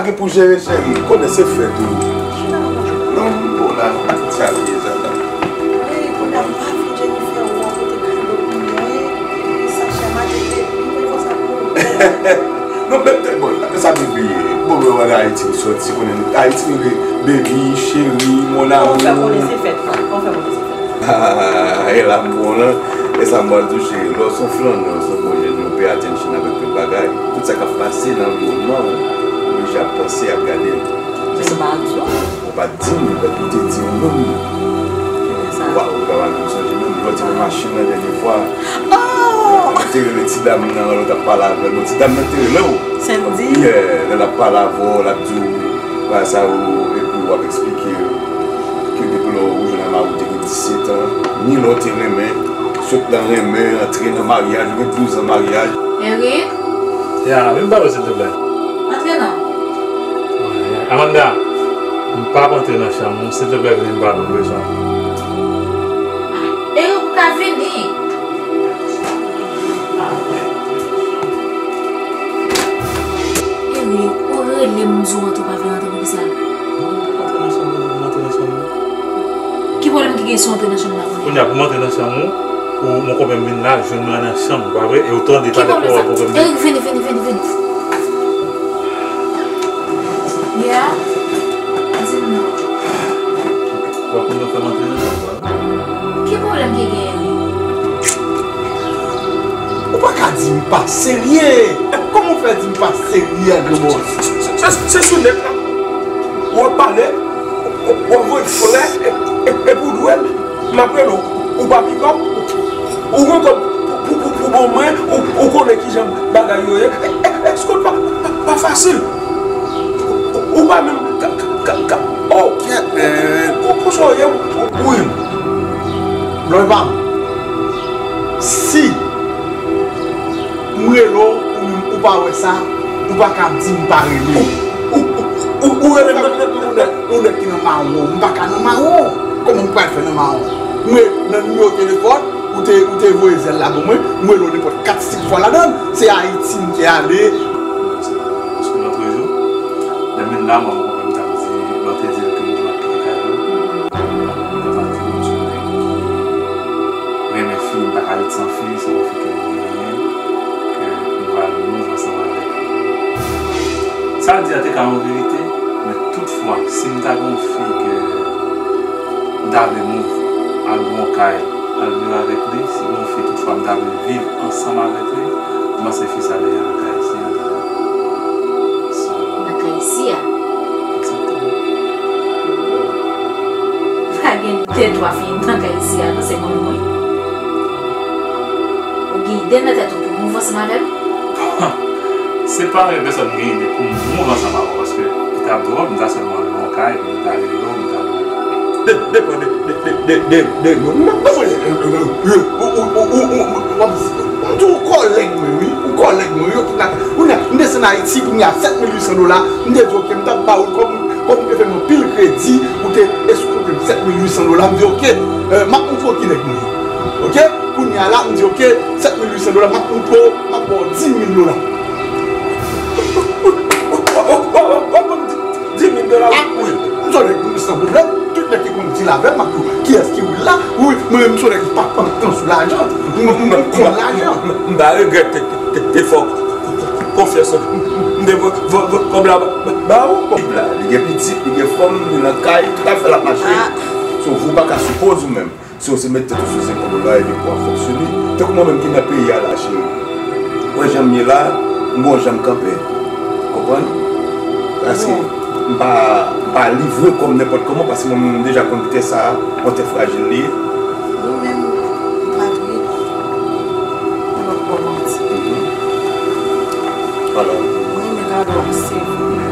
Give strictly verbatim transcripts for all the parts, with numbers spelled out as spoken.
Pou jere cheri, konnen se fèt ou. Non, bon la, sa vye sa la. Wi, kounye a m pa vle Jennifer wè kote kado pou mwen, epi Sacha mache te, mwen konsa pou mwen. Non, men, bon, sa m bliye. Bon, mwen wè Ayiti m soti, konnen Ayiti m rele baby, cheri, mon amour. Ou fè konnen se fèt, ou fè konnen se fèt. Ah, e la m bon lan. E sa m pral touche. Lè w se yon flannè, w se yon bon jèn, ou pay attention avèk tout bagay. Tout sa k ap pase nan anviwònman w, ou oblije ap panse, ap gade l. Men ou pa di w. Ou pa di m, men ou te di w menm. Ou pa, ou pa menm sonje menm. Lè w te nan machin nan dènye fwa. Oh! Ou te rele ti dam nan, lè w t ap pale avè l. Bon, ti dam nan te rele w. Sandy? Yeah, lè l ap pale avè w, l ap di w, bagay sa yo, epi w ap eksplike ke depi lè ou jwenn ak mari w te gen disèt an, ni lè w te renmen, sot nan renmen, antre nan maryaj, ou gen douz an maryaj. Eric? Ya, vin ba mwen, silteplè. Antre non. Amanda, m p ap antre nan chanm ou, silteplè, vin ba mwen, m bezwen w. Eric, ou ka vini. Eric, ou rele m, m di w antre, ou pa vle antre, poukisa? Non, m p ap antre nan chanm ou, m antre nan chanm ou. Ki pwoblèm ki gen si w antre nan chanm la kounye a? Kounye a, pou m antre nan chanm ou, ou, mon konpè m vin la, jwenn mwen nan chanm ou, pa vre? E ou tande talè pou w wè pwoblèm nan. Eric, vini, vini, vini, vini. Yeah? Di m non. W ap konn fè m antre nan chanm ou, pa vre? Ki pwoblèm ki genyen? Ou pa ka di m pa serye. Kòman w fè di m pa serye, granmoun? Se, se, se sou nèt la. W ap pale, w ap voye flè, e, e, epi w dwe m, m ap rele w. Ou pa pikòp, ou gen kòb pou, pou, pou, pou ban mwen, ou, ou konnen kijan bagay yo ye. E, e, èske w pa, pa, pa fasil? Ou pa menm ka, ka, ka, ka, oh, kèt, men. Ou, ou sa w ye, ou, ou, wi. Blòy pa m. Si m rele w, ou menm, ou pa wè sa, ou pa ka di m pa rele. Ou, ou, ou, ou, ou rele m nan, nan, nan, nan, nan. Ou nèg ki nan mawon, m pa ka nan mawon. Kòman m pral fè nan mawon? M rele nan nimewo telefòn, ou te, ou te voye zèl la ban mwen, m rele w nenpòt kat, senk fwa ladan l. Se Ayiti m te ale. Paske lòt jou, lè m vin la, mwen, mwen konprann m t ap di, lè w te di l ke m te ap kite kay la. Mwen te ap di w m se yon nèg ki renmen fi, m pa ka ret san fi, se yon fi ke m renmen, ke m pral move ansanm avèk li. Sa l di a te ka yon verite, men toutfwa, si m ta gen yon fi ke m ta vle move, al gen yon kay, al viv avèk li, si gen yon fi toutfwa m ta vle viv ansanm avèk li, m panse fi sa deja nan kay isi a deja. So, nan kay isi a? Egzakteman. Pa gen de twa fi nan kay isi a, non, se mwen menm wi. Ou gen ide nan tèt ou pou move ansanm avè m? Se pa yon pèsòn m gen ide pou m move ansanm avè w, paske li t ap dwòl, m ta sèlman lwe yon kay, epi m ta rele w, m ta lwe. De, depann de, de, de, de, de, de moun nan. Mwen, mwen, ou, ou, ou, ou, ou, w ap di, m di w kòlèg mwen, wi, ou kòlèg mwen, wi, ok, la, kounye a, m desann Ayiti, kounye a, sèt mil uit san dola, m te di, ok, m t ap ba ou, kòm, kòm ou te fè m anpil kredi, ou te eskwoke m sèt mil uit san dola, m di, ok, euh, m ap montre w ki nèg mwen ye. Ok? Kounye a la, m di, ok, sèt mil uit san dola, m ap montre w, m ap ba w dis mil dola. Dis mil dola? Ah, wi. M se yon nèg san pwoblèm. Tout nèg ki konn deal avè m, m ap di w, kiyès ki real la? Wi, mwen menm, m se yon nèg ki pa pran tan sou lajan. M, m, m konn lajan. M, m pa regrèt te, te, te fè w konfyans. M te voye, voye, voye kòb la ba, ba, ba ou. Kòb la, li gen pitit, li gen fanm, li nan kay, tout afè l ap mache. Ah. Sou ou pa ka sipoze ou menm. Si w se met tèt ou sou zepòl ou la epi pou w ap fonksyone, tankou mwen menm ki nan peyi a la, cheri. Ou wè jan m ye la, m gon jan m kanpe. Konprann? Paske m pa, m pa livre kò m nenpòt kòman, paske mwen menm m deja konn tè sa a, yon tè frajil li ye. Ou menm, Patrick, m p ap ba w manti. Mhm. Alò? Mwen renmen gade w, se vre.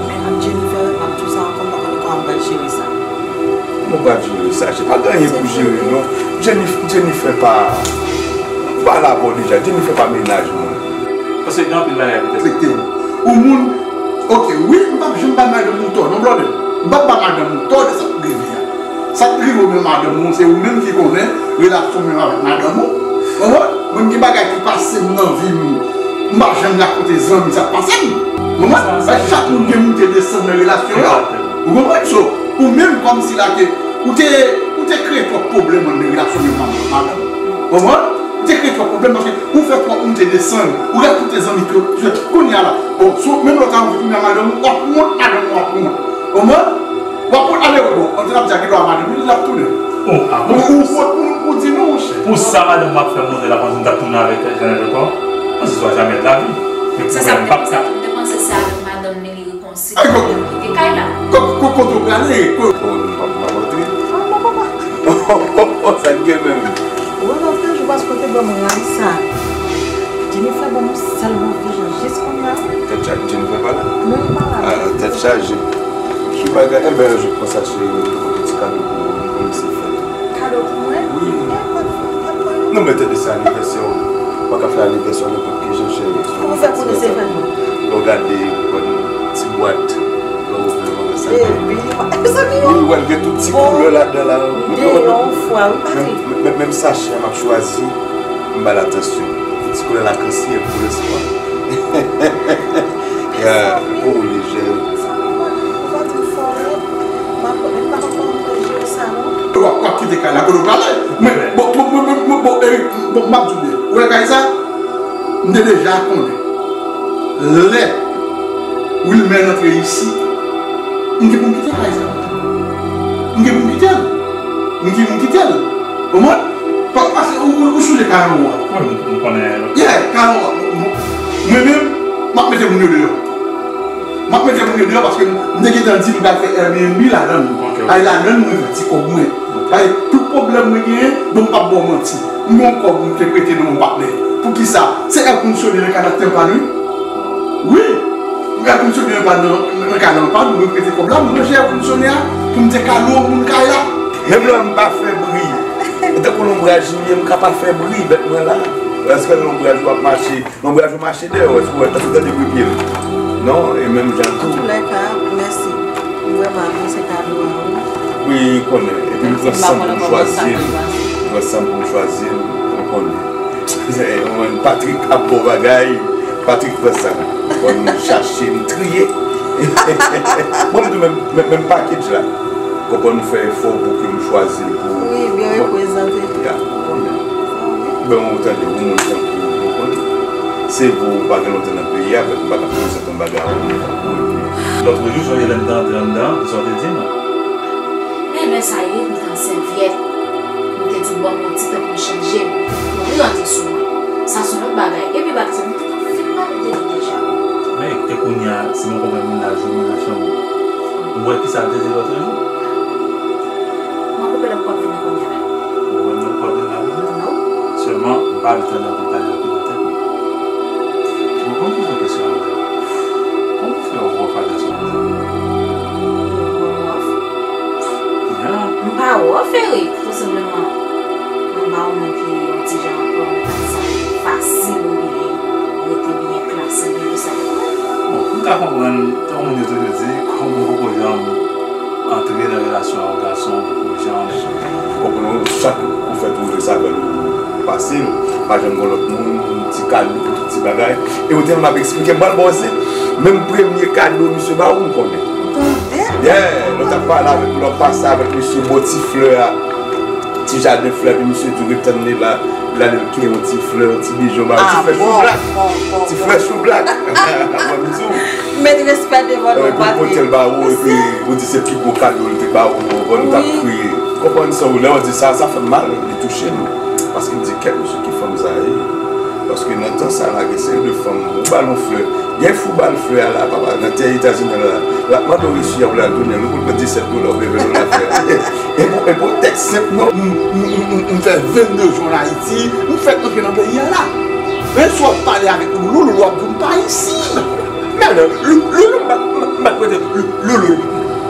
Men ak Jennifer, m ap di w sa ankò, m pa konnen kòman m pral jere sa. Kòman w pral jere sa? Se pa gen anyen pou jere, non. Jennifer, Jennifer pa, pa la avè w deja. Jennifer pa mennaj mwen. Paske gen anpil bagay petèt. Respekte w. Ou moun, ok, wi, m p ap janm bay madanm ou tò, non, brother. M p ap bay madanm ou tò de sa k rive a. Sa k rive w menm madanm ou, se ou menm ki konnen relasyon w menm avèk madanm ou. Konprann? Mwen, gen bagay ki pase m nan vi m, m pa janm rakonte zanmi sa k pase m. Konprann? Sa, sa, sa. Chak moun gen moun Nan relasyon yo. Ou konprann? So, ou menm kòmsi la ke ou te, ou te kreye twòp pwoblèm nan relasyon yo, madanm. Ou konprann? Ou te kreye twòp pwoblèm paske ou fè twòp moute desann. Ou ret koute zanmi twòp. Kounye a la, bon, so, menm lè w ta anvi tounen a madanm ou, w ap wont madanm ou, w ap wont. Ou konprann? W ap wont ale, bon, antre n ap di a gen dwa madanm li, l ap tounen. Ou, ou wont pou, pou di nou, monchè. Pou sa madanm m ap fè monte la, panse m t ap tounen avèk Jeannette ankò? Panse swa jamè de la vi. Men pwoblèm pa. Sa m te panse, m te panse se avèk madanm li li rekonsilye, li kite kay la. Ko-, ko-, kote w prale? Ko- Oh, nou pa pou antre. Oh, papa. Sa k gen menm? Ou wè lòt jou paske w te ban m ray sa. Jennifer ban m yon sèl move jan jis kounye a. Tèt chaje, Jennifer pa la? Non, li pa la. Ah, tèt chaje. Ki bagay? Enben, je pense achte yon ti kado pou, pou misye fèt. Kado pou mwen? Wi. Non, men tande sa, anivèsè w. Ou pa ka fè anivèsè w nenpòt ki jan, cheri. Kòman w fè konnen se fèt mwen? Lè w gade, ou konn ti bwat, lè w ouvè, w wè sa. Epi, mezanmi, wi, w wè l gen tout ti koulè ladan la. Deyò yon fwa, wi, Patrick. Menm, menm, menm sachè a m ap chwazi, m ba l atansyon. Ti koulè lakansyèl pou lespwa. Ya, oh, lejè. Sa nòmal, ou pa di fò, wi. M ap, m pa konn jere sa, non. W ap, w ap kite kay la, kote w prale. Men, bon, bon, bon, bon, bon, bon, Eric, bon, m ap di w byen. Ou wè kay sa? M te deja konnen. Lè Wilmène antre isit, m gen pou m kite kay sa. M gen pou m kite l. M gen pou m kite l. Ou konprann? Pa, paske ou, ou, ou sonje karan w a. Wi, m, m konnen. Yeah, karan w a. Mwen menm, m ap mete moun yo deyò. M ap mete moun yo deyò paske m te gentan di m pral fè Airbnb ladan l. Ok, ok. Ay ladan l mwen fè ti kòb mwen. Ay tout pwoblèm mwen genyen, bon, m p ap ba w manti. M gen yon kòb m te prete nan yon patnè. Poukisa? Se èkondisyonnen nan kay la te pann, wi. Wi. Èkondisyonnen an pann nan, nan kay la, an pann, mwen prete kòb la, mwen ranje èkondisyonnen an pou m te ka lwe yon moun kay la. Menm lè m pa fè bri. E tankou lonbraj li ye, m ka pa fè bri, bèt mwen la. Èske lonbraj ou ap mache? Lonbraj ou mache dèyè w, èske w wè, èske w tande bri pye l? Non, e menm jan tou. Antoulèka, mèsi. Ou vrèman apresye kado a, wi. Wi, konnen. Epi m pran san m pou m chwazi l. M pran san m pou m chwazi l, ou konnen. Patrick ap bon bagay. Patrick pran san. Bon, m chache, m triye. Bon, m di menm, menm, menm package la. Konprann, m fè efò pou ke m chwazi l pou. Wi, byen reprezante. Ya, ou konnen. Ben, ou tande, ou moun tankou, ou konnen. Se vre, ou pa gen lontan nan peyi a, men ou pa t ap prezante yon bagay a moun tankou, epi. Lòt jou, Joël, lè m te antre anndan, sa w te di m? Men lè sa ye, m te an sèvyèt. M te di w ban m yon ti tan pou m chanje, m kouri rantre sou mwen. Sa se yon lòt bagay. Epi bagay sa, m te fin pale de li deja. Men, e kounye a, si mwen konprann moun la, jwenn moun nan chanm ou. Ou wè kisa l te di lòt jou? Mwen koupe lòt pòt vini kounye a. Ou wè lòt pòt vini la vini? Non. Sèlman, m pa vle tande anpil pale anpil nan tèt mwen. Mwen konn poze w kesyon an. Kòman w fè wè w pa gason konsa? Mwen wòf. Ya. M pa wòf, Eric. Tou senpleman, mwen pa yon moun ki yon ti jan pran bagay sa fasil oubyen rete byen klase, byen sa. Bon, m ka konprann, tankou moun yo toujou di, kòm ou poko janm antre nan relasyon a yon gason, ou poko janm. Ou konprann, chak kou w fè twouve sa bèl ou pase l, pa janm gen lòt moun, ti kado, ti bagay. E ou te menm ap eksplike m, m pral ba w se menm premye kado misye ba ou, m konnen. Tande? Yeah, lè w t ap pale avèk, lè w ap pase avèk misye, bon ti flè a. Ti jaden flè, epi misye di w ret tann li la, l ale l kenbe yon ti flè, yon ti bijon ba ou, ti flè choublak. Ti flè choublak. Mwen m di w. Met respè devan non, Patrick. Epi pote l ba ou, epi ou di se pi gwo kado l te ba ou, ou konprann, ou t ap kriye. Ou konprann sa, lè w di sa, sa fè m mal, li touche m. Paske m di, kèt mesye ki fanm sa ye. Paske nan tan sa la, gen seri de fanm, ou ba l yon flè. Gen fi w ba l flè a la, papa, nan tè Etazini la, l ap mande w resi a pou l al tounen l, ou pou l pran disèt dola oubyen ven dola flè a. E pou, e pou tèks senp, non? M, m, m, m, m fè vennde jou ann Ayiti, m fèk antre nan peyi a la. Men si w ap pale avèk Loulou, Loulou ap di w m pa isit. Men, Loulou, m pa, m pa prete Loulou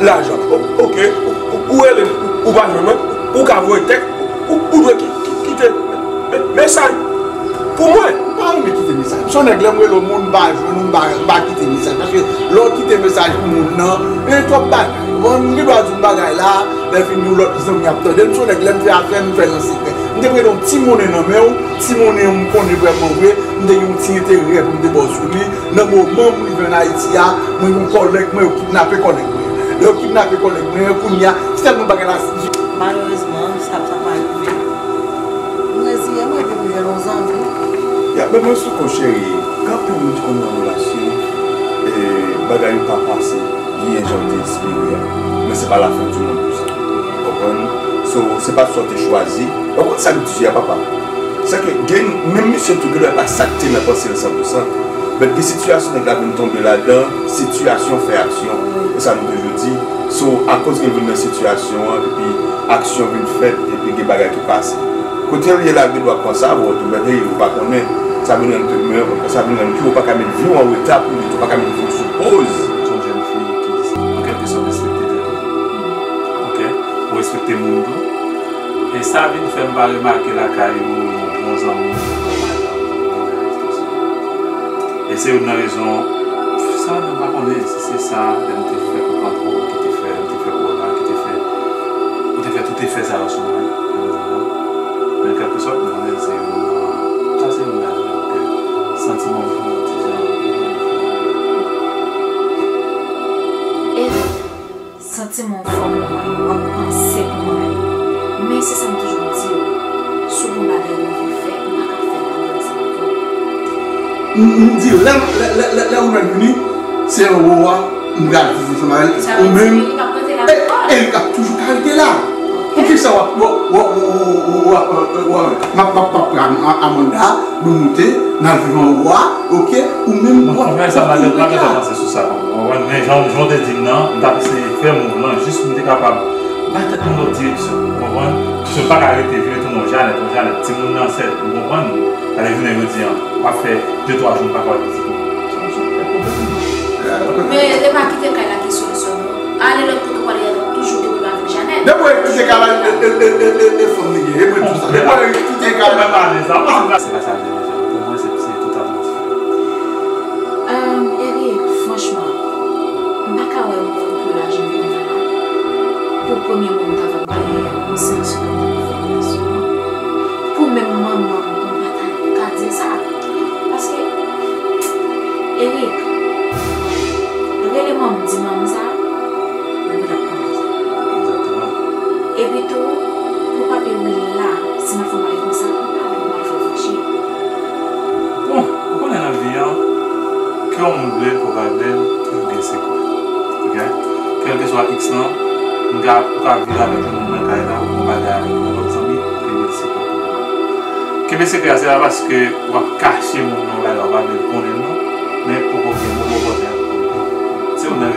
lajan. O-, oke, ou, ou, ou rele m, ou pa jwenn mwen, ou ka voye tèks, ou, ou dwe ki-, ki-, kite me-, mesaj pou mwen. M pa renmen kite mesaj. M se yon nèg, lè m rele yon moun, m pa jwenn ou, m pa, m pa kite mesaj. Paske lè w kite mesaj pou moun nan, e twòp bagay. Bon, m gen dwa di yon bagay la, lè fini yon lòt zanmi ap tande l. M se yon nèg, lè m fè afè m, m fè l an sekrè. M te prete yon ti monnen nan men w, ti monnen an m konnen vrèman vre, M te gen yon ti enterè pou m te ba w sou li. Nan moman m rive ann Ayiti a, mwen gen yon kòlèg mwen, yo kidnape kòlèg mwen. Lè yo kidnape kòlèg mwen an, kounye a, se tèlman bagay la. Malerezman, sa, sa pa rive. M reziyen mwen, epi m jwenn yon zanmi. Ya, men mwen sou kò cheri, gen anpil moun ki konn nan relasyon, e bagay yo pa pase byen jan w te espere a. Men se pa lafen di mond pou sa. Ou konprann? So, se pa sa w te chwazi. Ou konn sa m di a, papa? Se ke gen, menm misye tou, gen lè pa sa k te nan panse l san pou san. But gen sitiyasyon nèg la vin tonbe ladan, sitiyasyon fè aksyon. E sa nou toujou di. So, akoz ke l vin nan sitiyasyon an, epi aksyon vin fèt, epi gen bagay ki pase. Kote l ye la, l gen dwa pran sa, bon, tou bèt, hey, ou pa konnen. Sa vin rann ke, men, sa vin rann ke ou pa ka met vi w an reta pou li, ou pa ka met vi w sou poz. Se yon jèn fi ki, an kèlke sòt, respekte tèt ou. Oke? Ou respekte moun tou. E sa vin fè m pa remake lakay ou, yon bon zanmi, yon bon madanm, yon bon mennaj, tout sa. E se youn nan rezon, sa, m pa konnen si se sa, lè m te fè konprann ou, ki te fè, m te fè kò la, ki te fè, ou te fè tout efè sa yo sou mwen, jan m di la. Men kèlkesòt, m konnen se youn nan, sa se youn nan rezon ke santiman m pou ou, ti jan, Eric, santiman w fò pou mwen, w ap panse pou mwen. Men se sa m toujou di w, si w gen bagay ou anvi fè, ou pa ka fè l avèk zanmi w. M, m di, lè, lè, lè, lè, lè ou mèt vini, se anwo a, m pral viv ansanm avè l. Sa vle di Eric ap rete la ankò? E, Eric ap toujou ka rete la. Poukisa w ap, w ap, w ap, w ap, w ap, w ap, m ap, m ap, m ap pran Amanda, nou moute, n al viv anwo a, oke, ou menm w ap kontinye la. Mwen, mwen, sa, mwen, mwen, mwen panse sou sa, w konprann, men jan, jan w te di m nan, m t ap eseye fè mouv lan, jis pou m te kapab bay tèt mwen lòt direksyon, w konprann? Paske m pa ka rete vin tounen yon Janèt, yon Janèt, timoun nan sèt, w konprann? Gade jounen jodi an, w ap fè de twa jou m pa ka wè pitit mwen. Sa, sa, sa, Men, e pa kite kay la ki solisyon, non. Ale lòt kote w prale a, w ap toujou gen pwoblèm avèk Janèt. Depi w kite kay la, e, e, e, e, e fanm li ye. E mwen tou sa. Depi w kite kay la. Se pa sa m te vle fè. Pou mwen, se, se totalman diferan. Eric, franchman, m pa ka wè moun pou lajan konnya la. Pou premye moun ta va bay yon sèl segonn nan relasyon an. Pou menm manman m, m pa ta ka di sa. Paske, Eric, rele manman m, di manman sa, mwen mèt ap konn sa. Egzakteman. Epi tou, pou papye wi la, si m ap fè yon bagay konsa, m pa vle pou m al fè l fache. Bon, ou konnen nan vi an, ke yon moun vle l, ke w pa vle l, toujou gen sekò. Oke? Kèlkeswa X lan, m ka, ou ka viv avèk yon moun nan kay la, ou bagay avèk yon lòt zanmi, kenbe l sekrè pou ou. Kenbe sekrè a, se pa paske w ap kache moun nan yon bagay, w pa vle l konnen l non, men poko gen bon poko gen. Se youn nan